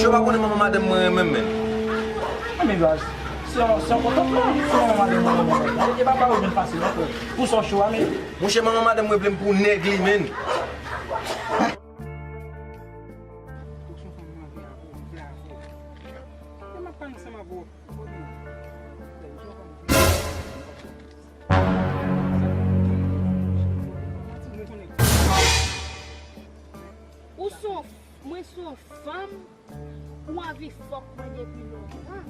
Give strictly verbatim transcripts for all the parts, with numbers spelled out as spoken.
Yo pa konnen manman madanm mwen renmen m, menn. Anmè baz, se yon, se yon kontantman, se manman madanm mwen renmen m. E pa pale w vin fasil non, frè. Pou sa w cho a, men. Monchè, manman madanm mwen vle m pou nèg li, menn. Ou se yon fanm m anvi avè w, m vle avè w. E m ap pale ansanm avè w. Ou se yon, mwen se yon fanm, ou anvi fòk mwen depi lontan.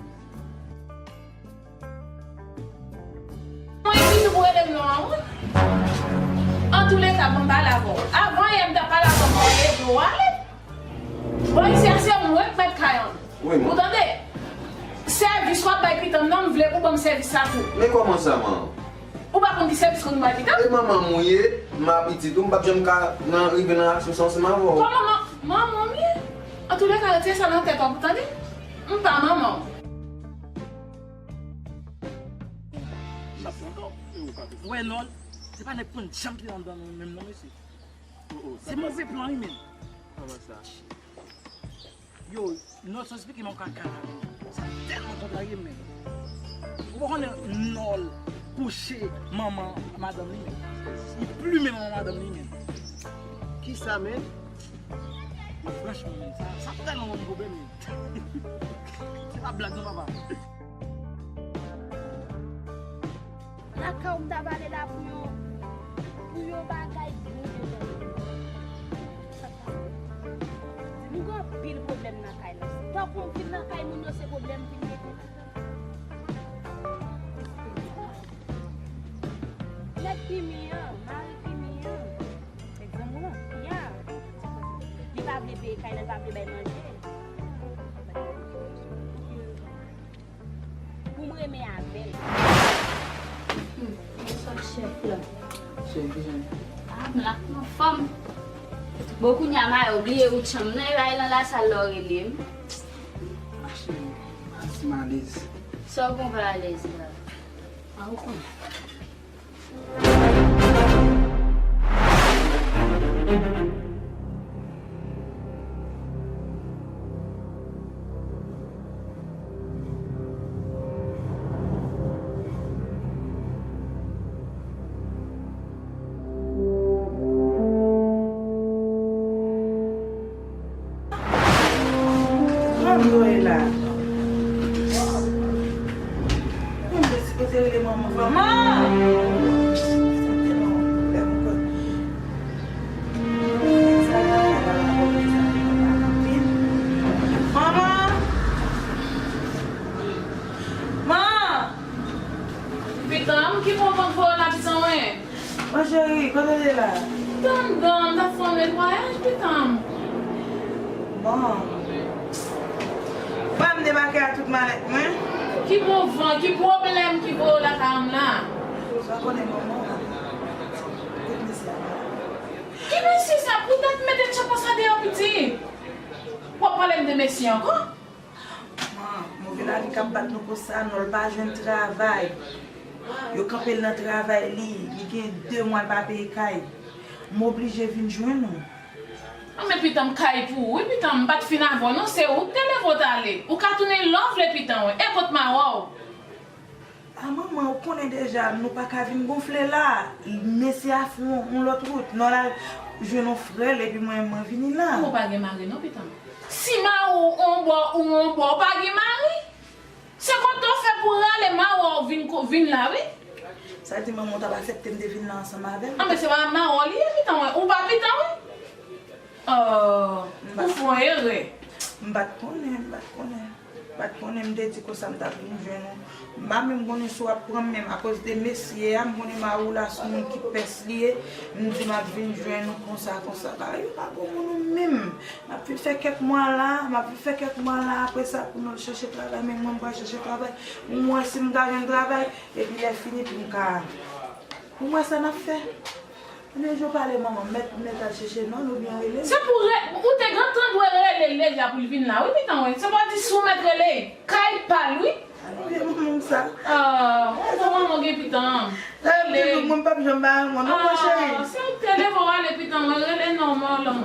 Mwen epi nou pou rele m non an, wi. Antouleka, ban m pale avè w. Avan yè, m t ap pale avè w, mwen rele w ale. Bon, isi a se mwen k mèt kay an. Wi, mwen. Ou tande? Sèvis w ap bay pitanm nan, m vle pou ban m sèvis sa tou. Men kòman sa, man? Ou pa konn ki sèvis konn bay pitanm? E manman m ou ye, m a pitit ou, m p ap janm ka nan, rive nan aksyon san ansanm avè w. Kòman man-, manman m ye? Antouleka, retire sa nan tèt w, ou tande? M pa manman w. Ou wè non, se pa nenpòt jan ki anndan nou menm non, mesye. Se move plan wi, men. Kòman sa? Yo, non, sa esplike m yon kaka la. Sa tèlman kontrarye m, men. Ou pa konnen Nòl kouche manman madanm li, men. Li plimen manman madanm li, men. Kisa, men? Franchman, men, sa, sa tèlman ban m pwoblèm, men. Se pa blag, non, papa. Lakay ou m ta pale la pou yo, pou yo bagay pou yo. Nou gen anpil pwoblèm nan kay la. Tankou m vin nan kay moun yo, se pwoblèm vin mete nan kay. Nèg Kimi an, mari Kimi an. Egzanp ou lan? Ya. Li pa vle peye kay la, li pa vle bay manje. Pou m renmen avè l. Hmm, bonswa, chèf la. Chèf, kijan? Ah, m la, m anfòm. Bon, kounye a, m a bliye wout chanm nan, e bay lan lasal lè w rele m. Ah, cheri, m alèz. Sa w konn pa alèz la? Ah, ou konnen. Mwen m dwe la. Mwen m dwe sipoze rele manman. Manman! Manman! Man! Pitanm, ki bon van k voye w la, pitanm, wi? Bon, cheri, kote w te la? Tann dan, m t ap fè yon netwayaj, pitanm. Bon. Wè m debake ak tout malèt mwen. Ki bon van, ki pwoblèm ki voye w lakay m la? Sa konnen manman an. Tout mesye a la. Ki mesye sa? Poutèt mete tchòp konsa deyò, pitit. W ap pale m de mesye ankò? Man, move lavi k ap bat nou konsa, Nòl pa jwenn travay. Yo kanpe l nan travay li, li gen de mwa l pa peye kay. M oblije vin jwenn ou. Anben pitanm, kay pou ou wi pitanm, m pa t fin avè w non, se ou k te leve w t ale. Ou ka tounen lè w vle pitanm wi, e kot mawa w? A manman, ou konnen deja, nou pa ka vin gonfle la. Mesye a fè yon, yon lòt wout. Nòl al jwenn yon frè l, epi mwen, mwen vini la. Ou pa gen mari non, pitanm. Si mari w on bò, ou on bò, ou pa gen mari. Se kote w fè pou rale mari w vin ko-, vin la, wi. Sa di manman w t ap aksepte m te vin la ansanm avè l? Anben, se pa mari w li ye, pitanm, wi. Ou pa pitanm, wi. Oh, ou fè yon erè. M pa t konnen, m pa t konnen. M pa t konnen, m te di konsa m t ap vin jwenn ou. M pa menm konnen si w ap pran m menm akoz de mesye a, m konnen mari w la se yon moun ki pès li ye. M di m ap vin jwenn ou konsa, konsa. Bagay yo pa bon pou nou menm. M ap vin fè kèk mwa la, m ap vin fè kèk mwa la, apre sa pou nou chèche travay, men mwen m pral chèche travay. Pou m wè si m ka jwenn travay, epi lè fini pou m ka, pou m wè sa n ap fè. Ann, jan w pale manman, mèt, mèt al chèche Nòl oubyen rele l. Se pou re-, ou te gentan dwe rele l deja pou l vin la, wi, pitanm, wi. Se pou w di si w mèt rele l, kay pa l, wi. Ann, oubyen manman m sa. Ah, ou manman gen pitanm. Rele l. Mwen, m p ap janm ba manman, non, mon cheri. Ah, se ou k te leve w ale pitanm, wi, rele non, manman.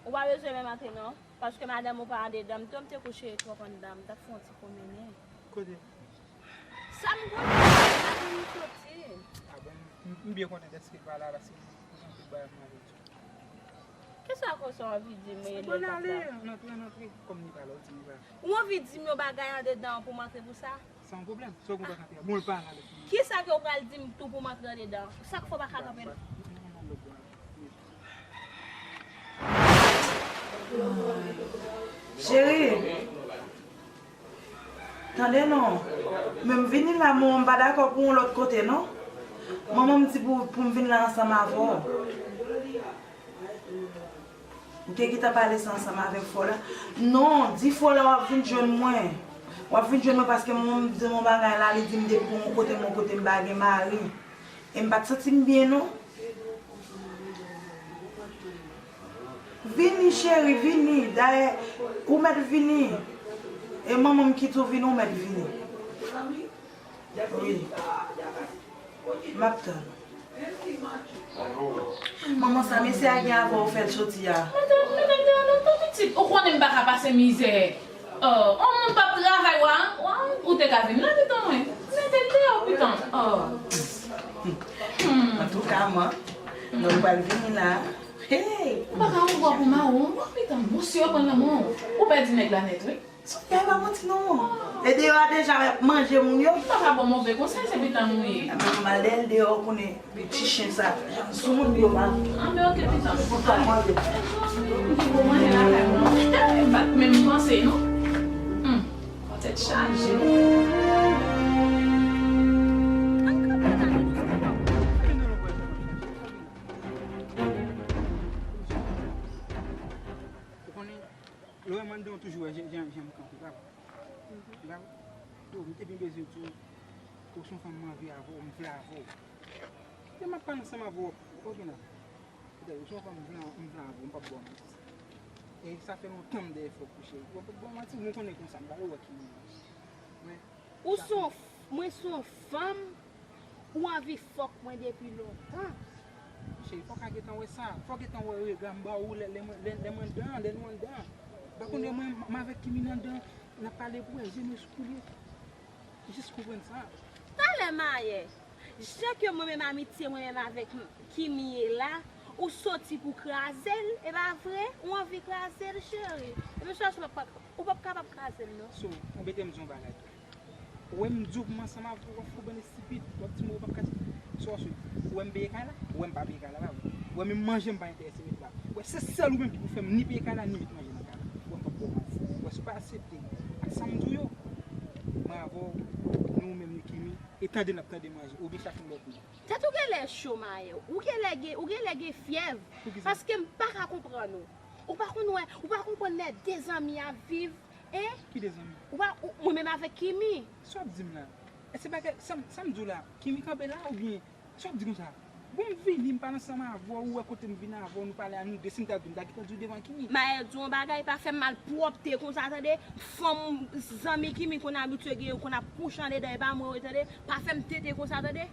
Ou pa bezwen menm antre non, paske madanm ou pa andedan, m tou m te kouche twòp anndan, m t ap fè yon ti pwomene. Kote? Sa m konnen, madanm m soti. A bon, m, m byen kontan dèske l pa la, paske m, m, m, m, m, m, Kisa konsa w anvi di m, Elena? Bon, ale, ann antre, ann antre. Kòm li pa la, ou di li pa la. Ou anvi di m yon bagay andedan an pou m antre pou sa? Se yon pwoblèm. Se yon pwoblèm antre. Bon, li pa la, lè fini. Kisa ke w pral di m tou pou m antre andedan an? Sa k fè w pa ka kanpe la? Cheri, tande non. Men m vini la, men m pa dakò pou yon lòt kote non. Manman m di pou, pou m vin la ansanm avè w. Ou te gentan pale sa ansanm avèk frè w la? Non, di frè w la w ap vin jwenn mwen. W ap vin jwenn mwen paske mwen m di yon bagay la, li di m depi pou yon kote, yon kote m pa gen mari. E m pa t santi m byen non. Vini, cheri, vini. Dayè, ou mèt vini. E manman m ki di w vini, ou mèt vini. Wi. M ap tann. Manman, sa mesye a gen avè w fè l soti a? Madanm, madanm, te an lontan pitit. Ou konnen m pa ka pase mizè. Oh, on moun p ap travay, wa, wa, ou te ka vin la, pitan mwen. Mete l deyò, pitan. Oh. Hmm. Antouka, man, lè w pral vini la. Hey! Ou pa ka ouvè pou mawon, wa, pitan. Bouch yo pran nan men w. Ou pèdi nèg la nèt, wi. Sonya, e pa manti non. E deyò a deja manje moun yo. Ou pa ka ban move konsèy, se pitan nou ye. Epi m al dèyè l deyò, ou konnen, ti chen sa. Jan soumoun yo pa. Anben, oke, pitan. Ou pa manje. M te pou manje lakay mwen. E bat menm panse, non. Hmm. Tèt chaje. Ann kanpe la, nou. Ou konnen, lè w wè m anndan, w toujou wè jan, jan, jan m kanpe, pa vre? Pa vre? Yo, m te byen bezwen di w, ou se yon fanm m anvi avè w, m vle avè w. Lè m ap pale ansanm avè w, w ap gen la. Ou se yon fanm m vle, m vle avè w, m p ap ba w manti. E sa fè lontan m dèyè fè w kouche. W ap ba w manti, mwen konnen konsa, m pa vle wè ki moun. Mwen, ou se yon, mwen se yon fanm, ou anvi fòk mwen depi lontan. Cheri, fò w ka gentan wè sa. Fò w gentan wè rega m ba ou lè, lè, lè, lè m anndan, lè nou anndan. Pa konnen mwen, m avèk Kimi nan anndan, n ap pale pou wè, je me suis coulé. Jis konprann sa. Talè mayè, jan ke mwen menm amitye mwen menm avèk Kimi ye la, ou soti pou kraze l, e pa vre? Ou anvi kraze l, cheri. Epi chèche w p ap, ou p ap kapab kraze l, non. So, anbete m di w yon bagay tou. Ou wè m di w pou m ansanm avè w, w ap fè yon bann estipid, w ap di m ou p ap ka di. So, so, ou wè m peye kay la? Ou wè m pa peye kay la, pa vre? Ou wè menm manje m pa enterese met la. Ou wè se sèl ou menm ki pou fè m ni peye kay la, ni met manje nan kay la. Ou wè m p ap ba w manti. Ou wè si w pa aksepte ak sa m di w yo, mwen avè w, ni ou menm ni Kimi, e tande n ap tande manje, oubyen chak yon bò pou nou. Tèt ou genlè cho, Mayè. Ou genlè gen, ou genlè gen fyèv. Poukisa? Paske m pa ka konprann ou. Ou pa konn wè, ou pa konprann lè de zanmi ap viv, en? Ki de zanmi? Ou pa, ou, mwen menm avèk Kimi. Sa w ap di m la? E se bagay, sa, sa m di w la, Kimi kanpe la oubyen? Sa w ap di konsa? Bon, m vini, m pale ansanm avè w, ou wè kote m vin avè w, nou pale a nou de, si m ta vin, m ta gentan di w devan Kimi. Mayè, di w yon bagay, pa fè m malpwòpte konsa, tande? Fanm, zanmi Kimi konn abitye gen yo, konn ap kouche andedan, e pa mwen yo, tande? Pa fè m tenten konsa, tande?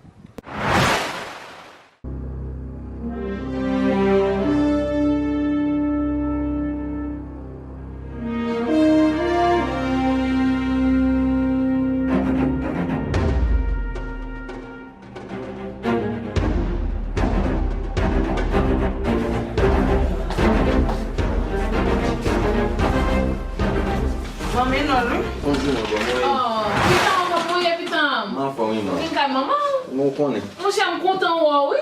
Manmi non, wi. Bonjou, manman. Mwen. Oh, pitan, kòman w ye, pitan? M anfòm, wi, manman. Ou vin kay manman w? Mwen konnen. Monchè, m kontan wè w, wi.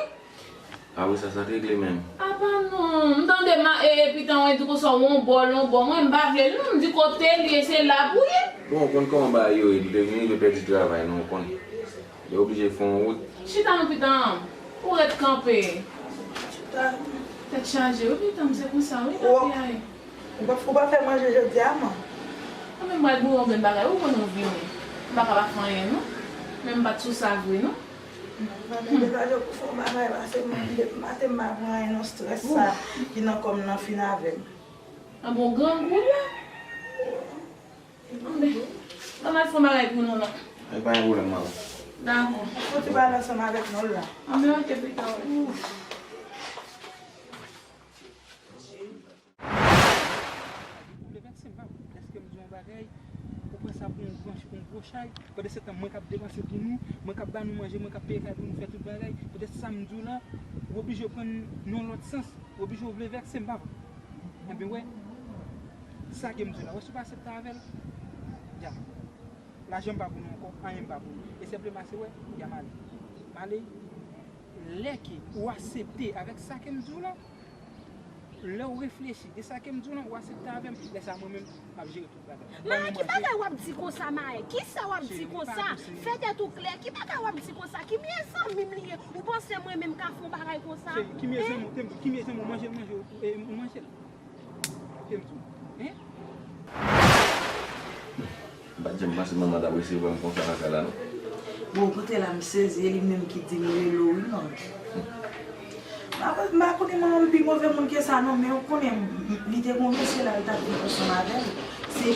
A wi, sa, sa t regle menm. Apa non, m tande ma, e, e, pitan w di konsa w yon bòl, yon bò. Mwen, m pa vle l non, m di kote l ye, se la pou ye. Bon, ou konn kòman bagay yo ye, li te vin rive pèdi travay, non, ou konn. Li oblije fè yon wout. Chita non, pitan, ou ret kanpe. Tèt chaje, wi, pitan, se konsa, wi, bagay. Ou pa, ou pa fè manje jodi a, man? Mwen menm, m pral boure yon grenn bagay, ou konn ou vini. M pa ka pa fè anyen, non. Men m pa t sou sa vre, non. Mwen menm, deja, yo pou fè yon bagay, pase mwen, depi maten, m pa pran anyen, non, strès sa ki nan kò m nan fin avè m. An bon, grangou la. Anben, ann al fè yon bagay pou nou, non. E pa gen pwoblèm, manman. Dakò. Fouti pale ansanm avèk nou la. Anben, oke, pita, wi. Ouf. Chay, pandan se tan, mwen k ap depanse pou nou, mwen k ap ba nou manje, mwen k ap peye kay pou nou fè tout bagay. Poutèt sa m di w la, ou oblije pran n nan yon lòt sans, ou oblije w vle vèkse m, pa vre? Ebyen, wè, sa ke m di w la, wè si w pa aksepte avè l, dja. Lajan m pa pou nou ankò, anyen m pa pou nou. E senpleman se wè, y a m ale. M ale, lè ke ou aksepte avèk sa ke m di w la, lè w reflechi de sa ke m di w la, ou aksepte avè m, lè sa mwen menm, m ap jere tout bagay. Ban nou manje. Maye, ki bagay w ap di konsa, Maye? Kisa w ap di konsa? Cheri, m pa pouse. Fè tèt ou klè. Ki bagay w ap di konsa? Kimye zanmi m li ye? Ou panse mwen menm ka fè yon bagay konsa? Cheri, kimye zanmi w? Tande, kimye zanmi w? Manje l, manje l, e, ou manje l. Tande m di w. Hein? M pa t janm panse manman t ap resevwa m konsa lakay la, non. Bon, kote la m sezi, e li menm ki di m rele w, wi, non. M pa, m pa konnen manman m pi move moun ke sa, non, men ou konnen, m, m, li te gen yon mesye la, li t ap viv ansanm avè l. Se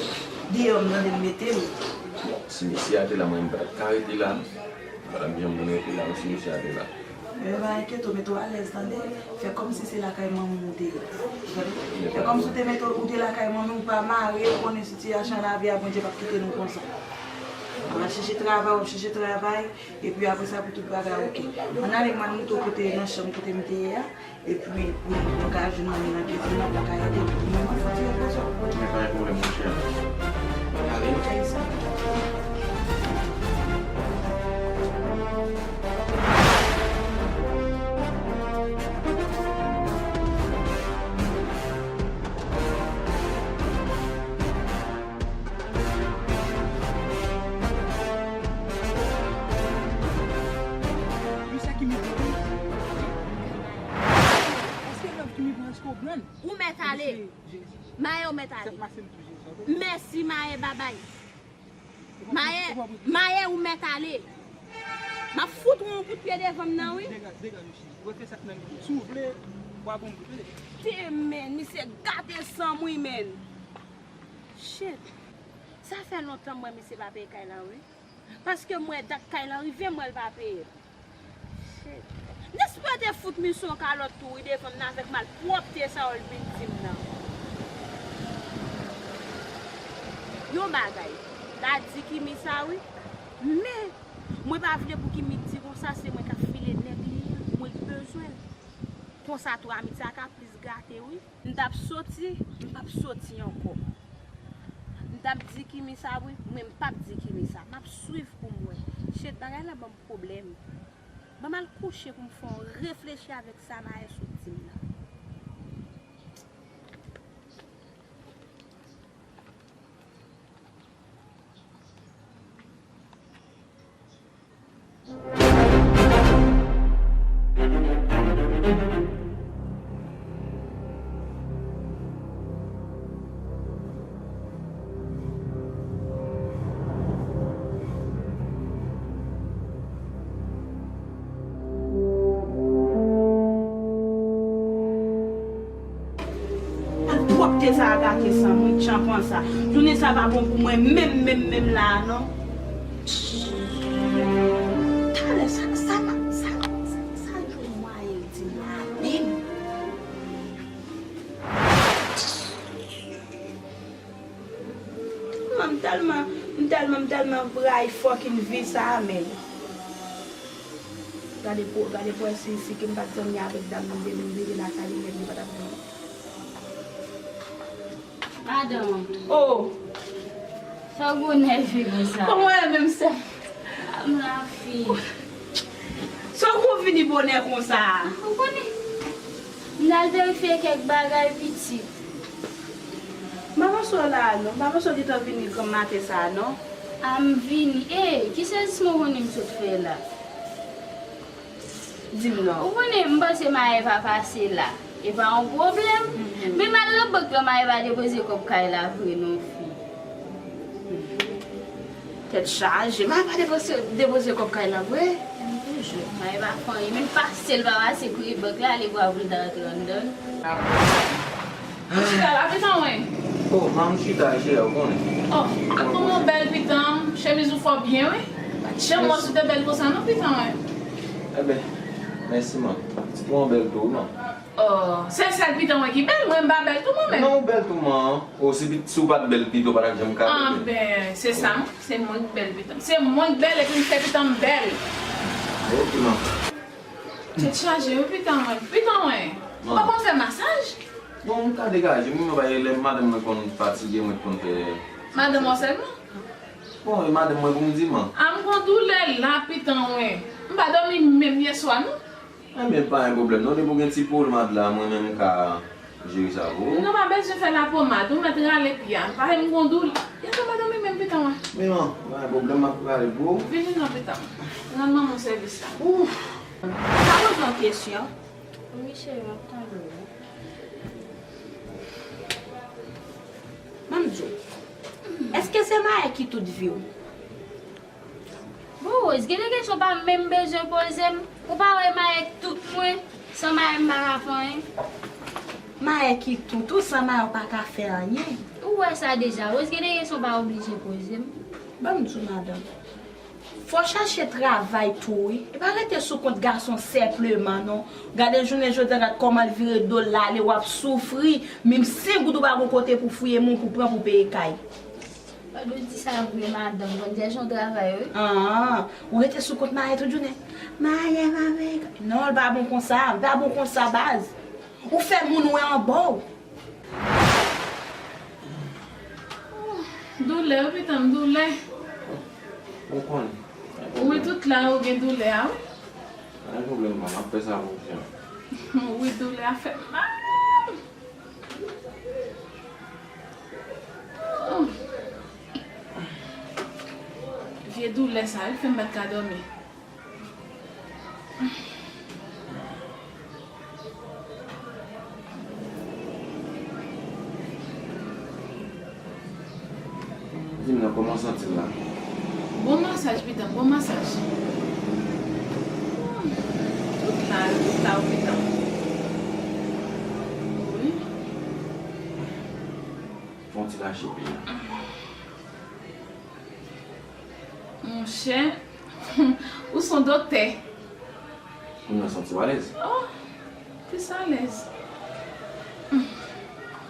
deyò m tande m mete l. Bon, si mesye a te la, mwen, m pa t ap ka rete la, non. Madam, jan moun rete la, si misye a te la. Men pa enkyete w, mete w alèz, tande. Fè kòmsi se lakay manman w ou te ye. Tande? Fè kòmsi w te mete w, ou te lakay manman w, ou pa mare, ou konnen sitiyasyon lavi a, Bondye p ap kite nou konsa. W ap chèche travay, w ap chèche travay, epi apre sa, pou tout bagay oke. Ann ale, m al montre w kote nan chanm kote m te ye a. Epi, wi, mwen ka jwenn manmi nan kèk moun nan, mwen ka ede l. Mwen, mwen fè ti repoze. Men pa gen pwoblèm, monchè. Mwen ale. Fè sa. Wi, sa ki mete w. Èske love ki mete w, èske w grann? Ou mèt ale. Maye, ou mèt ale. Mèsi, Maye, babay. Maye, Maye, ou mèt ale. M ap fout ou yon kout pye devan m nan, wi. Degaje, degaje, cheri. Retire sa k nan li. Si w vle, w a bon m tou, tande. Te men, misye gate san m, wi, men. Shit. Sa fè lontan m wè misye pa peye kay la, wi. Paske m wè dat kay la rive, m wè l pa peye. Shit. Nespo te fout misye yon kalòt tou, wi, devan m nan avèk malpwòpte sa yo l vin di m nan. Yon bagay, m ta di Kimi sa, wi. Men, mwen pa vle pou Kimi di konsa, se mwen k ap file nèg li an, mwen k bezwen l. Konsa tou, amitye a ka plis gate, wi. M t ap soti, m p ap soti ankò. M t ap di Kimi sa, wi, men m p ap di Kimi sa. M ap swiv pou m wè. Shit, bagay la ban m pwoblèm. Ban m al kouche pou m fè yon reflechi avèk sa Maye sot di m nan. Malpwòpte sa a gate san m, wi, tchanpan sa. Jounen sa pa bon pou mwen menm, menm, menm la a, non. Talè, sa, sa, sa, sa, sa, sa, Maye di m la menm. Mwen, m tèlman, m tèlman, m tèlman rayi fucking vi sa a, men. Gade pou, gade pou wè si, si ke m pa t zanmi avèk dam nan, demen m vire lakay li, nèg li pa t ap vini. Madanm. Oh! Sa w gwo nève konsa? Kòman w ye menm sè? M lafi. Sa w gwo vini bonè konsa? Ou konnen. M t al verifye kèk bagay pitit. M pa panse w la a non. M pa panse w gentan vini granm maten sa a non. A m vini. E, ki sezisman w konnen m sot fè la? Di m non. Ou konnen, m panse Maye pa pase la. E pa yon pwoblèm. Mhm. Men m al nan bank lan, Maye pa depoze kòb kay la vre non, fi. Tèt chaje, Maye pa depoze, depoze kòb kay la vre. Maye pa fè anyen, menm pase l pa pase kouri bank la, ale bwa pou l ta rantre anndan l. Ou chita la, pitan mwen. Oh, manman, m chita, cheri, ou konnen. Oh, ak manman w bèl, pitan m, chemiz ou fò byen, wi. Pa t janm wè w sou te bèl konsa non, pitan mwen. Enben, mèsi, man. Pitit ou an bèl tou, non. Oh, se sèl pitan mwen ki bèl, mwen m pa bèl tou mwen menm. Non, ou bèl tou man. O, si, si w pa t bèl, pito pa t ap janm ka bèl. Anben, se sa, se mwen k bèl pitan. Se mwen k bèl epi m fè pitan m bèl. Ok, man. Tèt chaje, wi, pitan mwen. Pitan mwen. Ou pa konn fè masaj? Bon, m ka degaje, mwen bay lè madanm mwen konn fatige, mwen konn fè. Madanm ou sèlman? Bon, e madanm mwen pou m di, man. A, m gon doulè la, pitan mwen. M pa dòmi menm yè swa, non. Enben, pa gen pwoblèm, non. Depi w gen ti pomad la, mwen menm m ka jere sa pou ou. Nou pa bezwen fè lapomad, ou mèt rale pye a. Paske m gon doulè. Eske m pa dòmi menm, pitan mwen? Men, man, pa gen pwoblèm, m ap rale pou ou. Vini non, pitan mwen. Rann manman w sèvis la. Ouf! Sa poze yon kesyon. Wi, cheri, m ap tande w. Ban m di w, èske se Maye ki tout vi w? Bon, Rose, gen de kesyon pa menm bezwen poze m. Ou pa wè Maye tout mwen, san Maye m pa ka fè anyen. Maye ki tout ou, san Maye ou pa ka fè anyen. Ou wè sa deja, Rose, gen de kesyon pa oblije poze m. Ban m di w, madanm. Fò w chache travay tou, wi. E pa rete sou kont gason senpleman, non. Gade jounen jodi a, gad kòman l vire do l, l ale, w ap soufri. Menm senk goud ou pa gon kote pou fouye moun, pou pran, pou peye kay. Ou di sa vre, madanm. Bon, chèche yon travay, wi. Ah, ou rete sou kont Maye tout jounen. Maye pa peye kay. Non, l pa bon konsa. L pa bon konsa, baz. Ou fè moun wè anba w. Doulè, wi, pitan m, doulè. Ou konnen. Wi, tout la, ou gen doulè a, wi. Pa gen pwoblèm, man, m ap fè sa pou ou, cheri. Wi, doulè a fè m mal. Vye doulè sa, wi, fè m pa t ka dòmi. Di m non, kòman w santi l la? Bon masaj, pitan, bon masaj. Tout la, tout la, pitan. Wi. Fè yon ti lache pye a. Monchè, ou s on doktè. Kounye a w santi w alèz? Oh, plis alèz.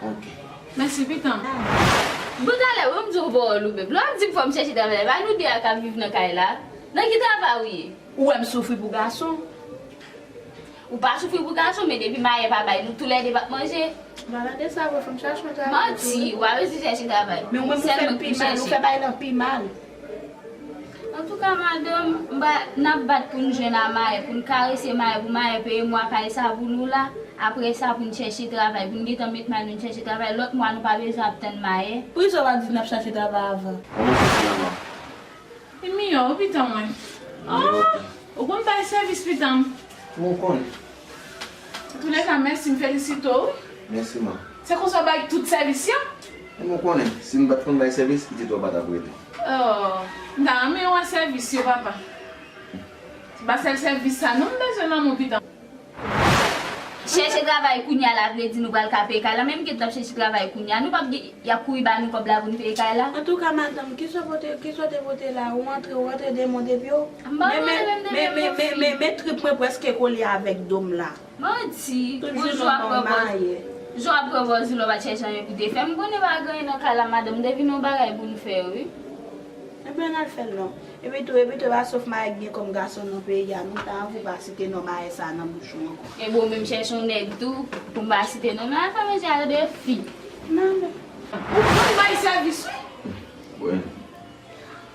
Ok. Mèsi, pitan m. Bon, talè, wi, m di w pawòl ou menm. Lè w ap di m fò m chèche travay, e pa nou de a k ap viv nan kay la? Nan ki travay ou ye? Ou wè m soufri pou gason? Ou pa soufri pou gason, men depi Maye pa bay nou toulède p ap manje. Valade sa vre, fò m chache yon travay. Manti, w a resi chèche travay. Men ou menm ou fè l pi mal, ou fè bagay lan pi mal. Antouka, madanm, m ba, n ap bat pou n jwenn a Maye, pou n karese Maye, pou Maye peye mwa kay sa pou nou la. Apre sa, pou n chèche travay, pou n gentan met Maye, nou chèche travay. Lòt mwa, nou pa bezwen ap tann Maye. Poukisa w pa di n ap chache travay avan? Kòman w santi la, man? Li miyò, wi, pitan mwen. Oh, ou konn bay sèvis, pitan m. Mwen konnen. Antouleka, mèsi, m felisite w, wi. Mèsi, man. Se konsa w bay tout sèvis yo? Mwen konnen, si m pa t konn bay sèvis, pitit ou a pa t ap rete. Oh, m ta renmen wè sèvis yo, papa. Se pa sèl sèvis sa, non, m bezwen nan moun, pitan m. Chèche travay kounye a la vle di nou pral ka peye kay la. Menm ki t ap chèche travay kounye a, nou p ap gen, y ap kouri ba nou kòb la pou n peye kay la. Antouka, madanm, kisa w pote, kisa w te pote la? Ou antre, ou antre de men w de pye w. M pa antre de men m de pye m, men, men, men, men trip mwen prèske kole avèk do m la. Manti. Tout jounen w ap pran pòz. Jou w ap pran pòz ou lè w pa t chèche anyen pou te fè. M konnen pa gen anyen nan kay la, madanm. M te vin yon bagay pou n fè, wi. Ebyen, n al fè l non. Epi tou, epi tou, e pa sof Maye k gen kòm gason nan peyi a, non, ta anvi w pa site non Maye sa nan bouch ou ankò. Ebyen, ou menm chèche yon nèg tou, pou m pa site non, men al fè manje a de fi. Nan, men. Ou konn bay sèvis, wi. Wi.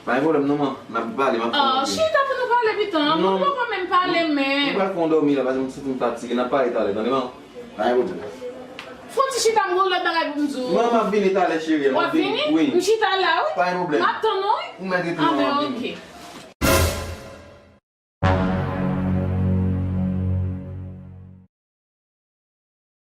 Pa gen pwoblèm non, man. N ap pale, m ap fè yon ti. Chita pou nou pale, pitan. Non. Mwen poko menm pale, men. Mwen pral fè yon dòmi la, paske m santi m fatige. N ap pale talè, tande, man. Pa gen pwoblèm. Fon ti chita, m gon lòt bagay pou m di w. Mwen, m ap vini talè, cheri, m ap vini. W ap vini? Wi. M chita la, wi. Pa gen pwoblèm. M ap tann ou, wi. Ou mèt rete la, m ap vini. Anben, ok.